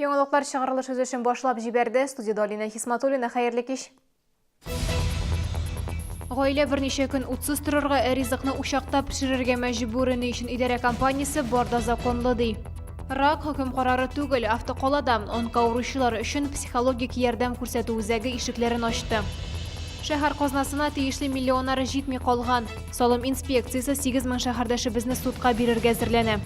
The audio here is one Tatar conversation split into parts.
Яңалыклар чыгарылыш үз эшен башлап җибәрде. Студиядә Алина Хисматуллина. Хәерле кич. Гаилә берничә көн утсыз торырга, ә ризыкны учакта пешерергә мәҗбүр. Ни өчен идарә компаниясе бар да законлы ди. Рак хөкем карары түгел, автокалада онкоавыручылар өчен психологик ярдәм күрсәтү үзәге ишекләрен ачты. Шәһәр казнасына тиешле миллионнары җитми калган. Салым инспекциясе 8000 шәһәрдәшебезне судка бирергә әзерләнә.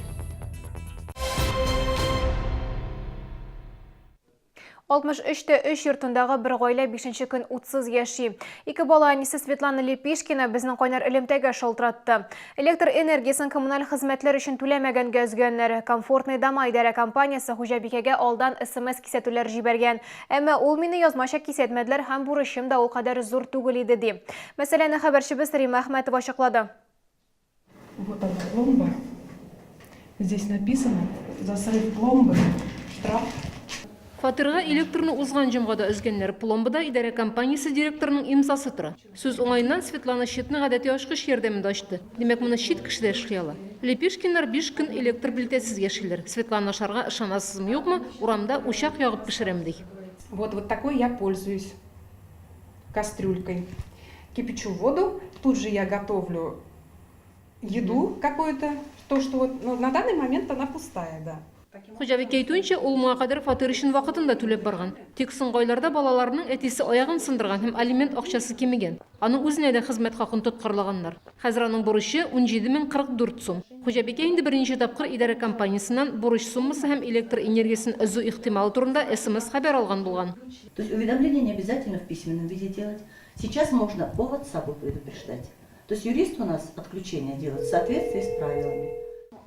63 тә 3 йортындагы бер гаилә бишенче көн утсыз яши. Ике бала әнисе Светлана Лепишкина безнең кайнар элемтәгә шалтыратты. Электр энергиясен коммуналь хезмәтләр өчен түләмәгәнгә өзгәннәр. Комфортные дома идарә компаниясе хуҗабикәгә алдан СМС-кисәтүләр җибәргән. Әмма ул мине язмача кисәтмәделәр һәм бурычым да ул кадәр зур түгел иде, ди. Мәсьәләне хәбәрчебез Римма Әхмәтова ачыклады. Вот она пломба. Здесь написано, за срыв пломбы штраф. Фатирга электрны узган җомгада өзгәннәр. Пломбада идарә компаниясе директорының имзасы тора. Сүз уңаеннан, Светлана щитны гадәти ачкыч ярдәмендә ачты. Димәк, моны чит кеше дә эшли ала. Лепешкиннар биш көн электр плитәсез яшиләр. Светлана ашарга, ышанасызмы-юкмы, урамда учак ягып пешерәм, ди. Вот, вот такой я пользуюсь кастрюлькой. Кипячу воду, тут же я готовлю еду какую-то, то, что вот, ну, на данный момент она пустая, да. Хуҗабикә әйтүенчә, ул моңа кадәр фатир өчен вакытында түләп барган. Тик соңгы айларда балаларының әтисе аягын сындырган һәм алимент акчасы кимегән. Аның үзенә дә хезмәт хакын тоткарлаганнар. Хәзер аның бурычы, 17 044 сум. Хуҗабикә инде берничә тапкыр идарә компаниясеннән бурыч суммасы һәм электр энергиясен өзү ихтималы турында СМС-хәбәр алган булган. То есть уведомление не обязательно в письменном виде делать. Сейчас можно по WhatsApp предупреждать. То есть юрист у нас отключение делает в соответствии с правилами.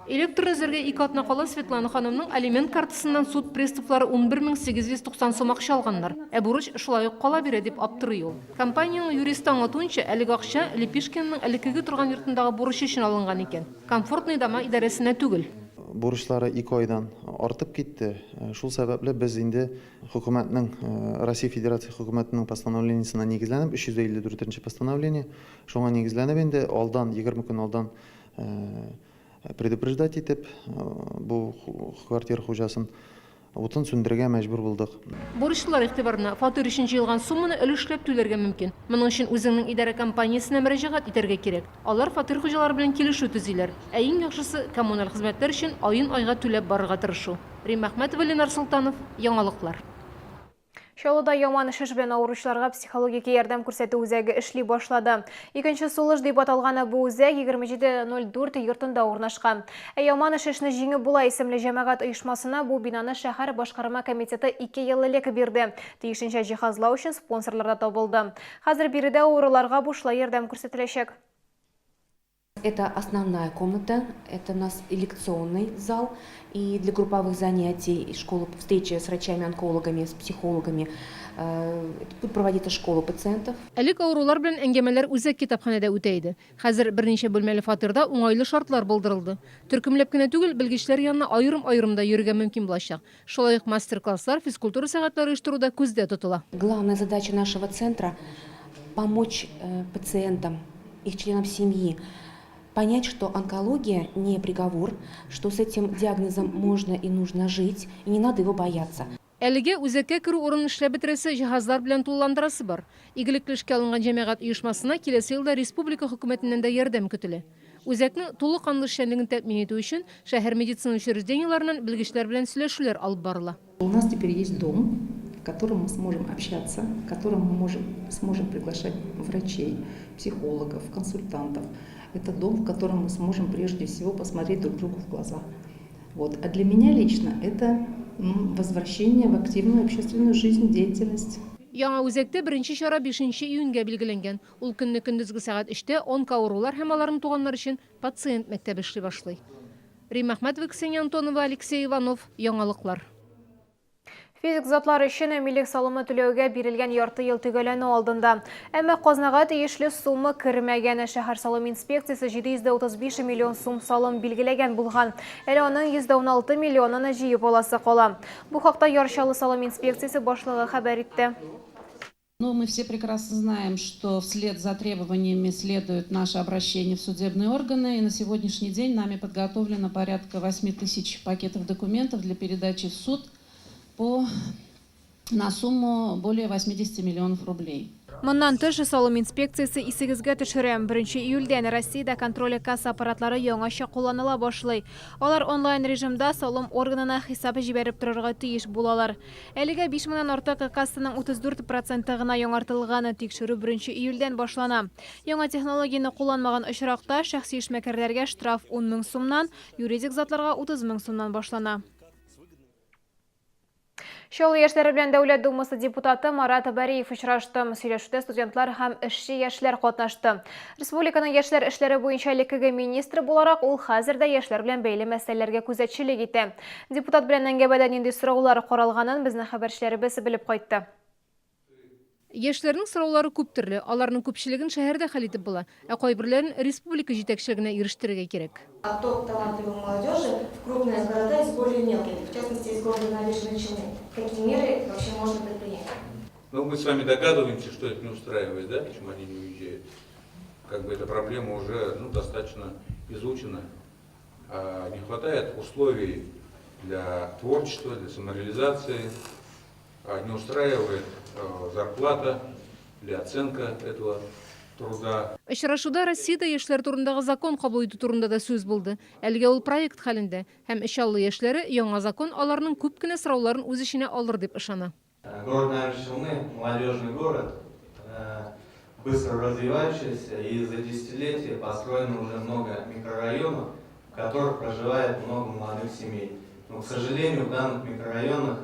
Электрны өзәргә 2 атна кала Светлана ханымның алимент картасыннан суд приставлары 11 890 сум акча алганнар. Ә бурыч шулай ук кала бирә, дип аптырый ул. Компаниянең юристы аңлатуынча, әлеге акча Лепишкинның элеккеге торган йортындагы бурычы өчен алынган икән. Комфортные дома идарәсенә түгел. Бурычлары 2 айдан артып китте. Шул сәбәпле без инде хөкүмәтнең, Россия Федерация хөкүмәтенең постановлениесенә нигезләнеп, 354 постановление, шуңа нигезләнеп инде алдан, 20 көн алдан предупреждать итеп, бу квартира хуҗасын утын сүндерергә мәҗбүр булдык. Бурычлылар игътибарына, фатир өчен җыелган сумманы өлешләп түләргә мөмкин. Моның өчен үзеңнең идарә компаниясенә мөрәҗәгать итәргә кирәк. Алар фатир хуҗалары белән килешү төзиләр. Ә иң яхшысы, коммуналь хезмәтләр өчен аен айга түләп барырга тырышу. Римма Әхмәтова, Ленар Солтанов, Яңалыклар. Чаллыда яман шеш белән авыручыларга психологик ярдәм күрсәтү үзәге эшли башлады. Икенче сулыш дип аталган бу үзәк 2704 йортында урнашкан. Ә Яман шешне җиңеп була исемле җәмәгать оешмасына бу бинаны шәһәр башкарма комитеты 2 ел элек бирде. Тиешенчә җиһазлау өчен спонсорлар да табылды. Хәзер биредә авыруларга бушлай ярдәм күрсәтеләчәк. Это основная комната, это у нас и лекционный зал, и для групповых занятий, и школа встречи с врачами-онкологами, с психологами. Будет проводиться школа пациентов. Элек авырулар белән әңгәмәләр үзәк китапханәдә үтә иде. Хәзер берничә бүлмәле фатирда уңайлы шартлар булдырылды. Төркемләп кенә түгел, белгечләр янына аерым-аерым да йөрергә мөмкин булачак. Шулай ук мастер-класслар, физкультура сәгатьләре оештыру да күздә тотыла. Главная задача нашего центра – помочь пациентам, их членам семьи, понять, что онкология не приговор, что с этим диагнозом можно и нужно жить, и не надо его бояться. Әлегә үзәккә керү урынын эшләп бетерәсе, җиһазлар белән тулыландырасы бар. Игелекле эшкә алынган җәмәгать оешмасына киләсе елда республика хөкүмәтеннән дә ярдәм көтелә. Үзәкнең тулы канлы эшчәнлеген тәэмин итү өчен шәһәр медицина учреждениеләреннән белгечләр белән сөйләшүләр алып барыла. У нас теперь есть дом, в котором мы сможем общаться, в котором мы сможем приглашать врачей, психологов, консультантов. Это дом, в котором мы сможем прежде всего посмотреть друг другу в глаза. Вот. А для меня лично это возвращение в активную общественную жизнь, деятельность. Яңа үзәктә беренче чара 5 июньгә билгеләнгән. Ул көнне көндезге сәгать 3тә онкоавырулар һәм аларның туганнары өчен пациент мәктәбе эшли башлый. Римма Әхмәтова, Ксения Антонова, Алексей Иванов. Яңалыклар. Физик затлар өчен милек салымы түләүгә бирелгән ярты ел төгәлләнү алдында. Әмма казнага тиешле сумма кермәгән. Шәһәр салым инспекциясе 735 миллион сум салым билгеләгән булган. Әле аның 116 миллионын җыеп аласы кала. Бу хакта Яр Чаллы салым инспекциясе башлыгы хәбәр итте. Но мы все прекрасно знаем, что вслед за требованиями следует наше обращение в судебные органы. И на сегодняшний день нами подготовлено порядка 8 тысяч пакетов документов для передачи в суд. по на сумму более 80 миллионов рублей. Моннан тыш, салым инспекциясе исегезгә төшерә, беренче июльдән Россиядә контроль-касса аппаратлары яңача кулланыла башлый. Алар онлайн режимда салым органына хисап җибәреп торырга тиеш булалар. Әлегә биш меңнән артык кассаның 34 проценты гына яңартылган, тикшерү беренче июльдән башлана. Яңа технологияне кулланмаган очракта, шәхси эшмәкәрләргә штраф ун мең сумнан, юридик затларга 30 мең сумнан башлана. Чаллы яшьләре белән Дәүләт Думасы депутаты Марат Бариев очрашты. Сөйләшүдә студентлар һәм эшче яшьләр катнашты. Республиканың яшьләр эшләре буенча элеккеге министры буларак, ул хәзер дә яшьләр белән бәйле мәсьәләләргә күзәтчелек итә. Депутат белән әңгәмәдә нинди сораулар каралганын безнең хәбәрчеләребез белеп кайтты. Яшьләрнең сораулары күп төрле. Аларның күпчелеген шәһәрдә хәл итеп була. Ә кайберләрен республика җитәкчелегенә ирештерергә кирәк. Отток талантливой молодежи в крупные города из более мелких, в частности из города Набережные Челны. Какие меры вообще можно предпринять? Ну, мы с вами догадываемся, что их не устраивает, да, почему они не уезжают. Как бы эта проблема уже, ну, достаточно изучена. А не хватает условий для творчества, для самореализации. Не устраивает зарплата или оценка этого труда. Очрашуда Россиядә яшьләр турындагы закон кабул итү турында да сүз булды. Әлегә ул проект хәлендә һәм Чаллы яшьләре яңа закон аларның күп кенә сорауларын үз эченә алыр дип ышана. Город Набережные Челны, молодежный город, быстро развивающийся, и за десятилетия построено уже много микрорайонов, в которых проживает много молодых семей. Но, к сожалению, в данных микрорайонах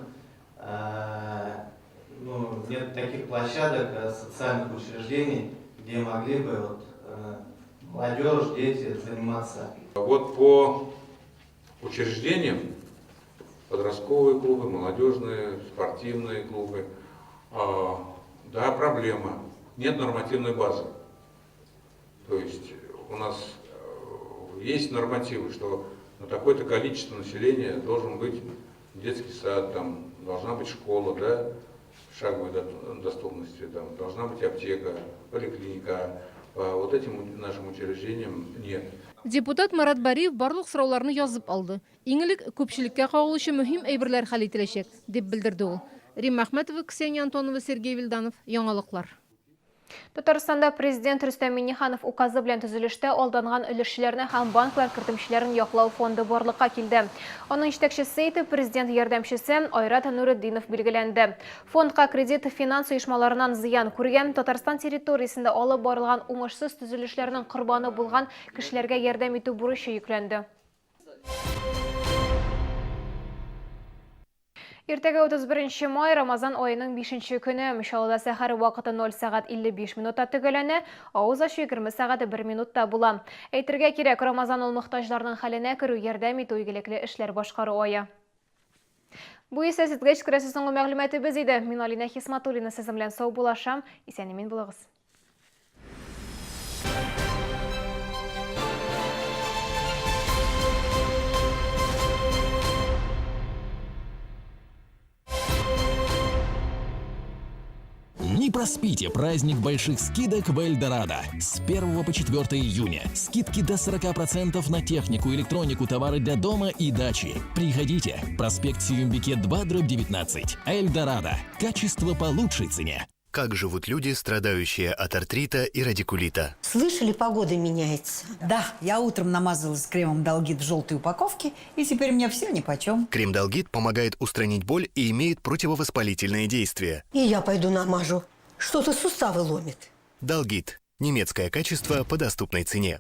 ну, нет таких площадок, социальных учреждений, где могли бы вот, молодежь, дети заниматься. Вот по учреждениям, подростковые клубы, молодежные, спортивные клубы, да, проблема. Нет нормативной базы. То есть у нас есть нормативы, что на такое-то количество населения должен быть детский сад, там, должна быть школа, да, шаговой доступности, там, должна быть аптека, поликлиника. По вот этим нашим учреждениям нет. Депутат Марат Бариев барлык сорауларны язып алды. Иң элек күпчелеккә кагылучы мөһим әйберләр хәл ителәчәк, дип белдерде ул. Римма Әхмәтова, Ксения Антонова, Сергей Вильданов. Яңалыклар. Татарстанда Президент Рөстәм Миңнеханов указы белән төзелештә алданган өлешчеләрне һәм банклар кертемчеләрен яклау фонды барлыкка килде. Аның җитәкчесе итеп Президент ярдәмчесе Айрат Нуретдинов билгеләнде. Фондка кредит-финанс оешмаларыннан зыян күргән, Татарстан территориясендә алып барылган уңышсыз төзелешләрнең корбаны булган кешеләргә ярдәм итү бурычы йөкләнде. Иртәгә 31 май, Рамазан аеның 5 көне. Чаллыда сәхәр вакыты 0 сәгать 55 минутта төгәлләнә, авыз ачу 20 сәгать 1 минутта була. Әйтергә кирәк, Рамазан ул мохтаҗларның хәленә керү, ярдәм итү, игелекле эшләр башкару ае. Бу исә сезгә җиткерәсе соңгы мәгълүматыбыз иде. Мин Алинә Хисматуллина сезнең белән саубуллашам. Исән-имин булыгыз. Не проспите праздник больших скидок в Эльдорадо. С 1 по 4 июня скидки до 40% на технику, электронику, товары для дома и дачи. Приходите. Проспект Сююмбике 2, дробь 19. Эльдорадо. Качество по лучшей цене. Как живут люди, страдающие от артрита и радикулита? Слышали, погода меняется? Да, я утром намазалась кремом Долгит в желтой упаковке, и теперь мне все нипочем. Крем Долгит помогает устранить боль и имеет противовоспалительное действие. И я пойду намажу. Что-то суставы ломит. Долгит. Немецкое качество по доступной цене.